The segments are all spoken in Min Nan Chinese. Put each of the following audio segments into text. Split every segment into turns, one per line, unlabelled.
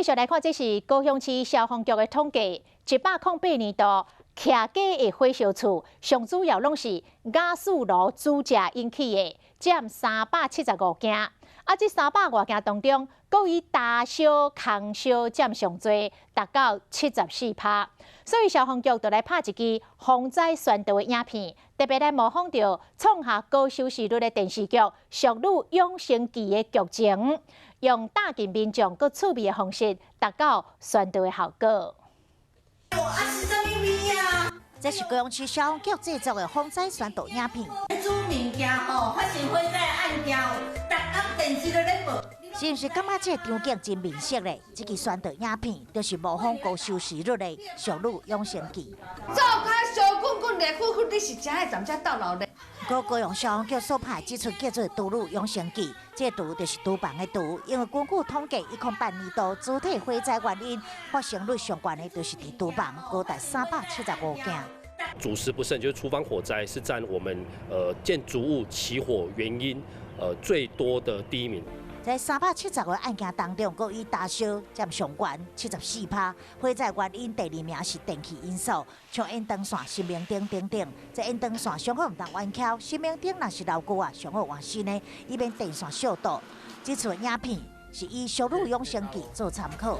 繼續來看，這是高雄市消防局的統計，108年度徛家的火燒厝，上主要攏是瓦斯爐煮食引起的，佔375件。啊，這三百外件當中，閣以焦燒、空燒佔上濟，達到74趴。所以消防局就來拍一支防災宣導的影片，特別來模仿著創下高收視率的電視劇《淑女養成記》的劇情，用貼近民眾閣趣味的方式，達到宣導的效果。
這是高雄市消防局製作的防災宣導影片。
煮物件吼，發生火災案件，逐工電視都咧報。
是毋是感覺這個場景真面熟咧？這支宣導影片就是模仿高收視率的《淑女養成記》。
灶跤燒滾滾熱乎乎，你是食的怎才到老咧？
閣高雄消防局所拍的這齣叫做《廚女養成記》，這個廚就是廚房的廚，因為根據統計，108年度主體火災原因發生率上懸的，就是佇廚房，高達375件。
煮食不慎，就是廚房火災，是佔我們建築物起火原因最多的第一名。
在370個案件當中，閣以焦燒佔上懸74趴。火災原因第二名是電器因素，像延長線、神明燈等等。這延長線上好毋通彎翹，神明燈若是老舊啊，上好換新的，以免電線燒到。這次影片是以《淑女養成記》做參考。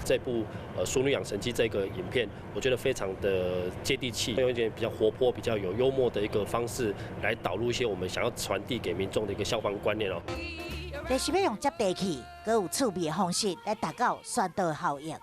這部《淑女養成記》這個影片，我覺得非常的接地氣，用一點比較活潑、比較有幽默的一個方式來導入一些我們想要傳遞給民眾的一個消防觀念哦。
就是欲用接地氣、閣有趣味的方式來達到宣導效應。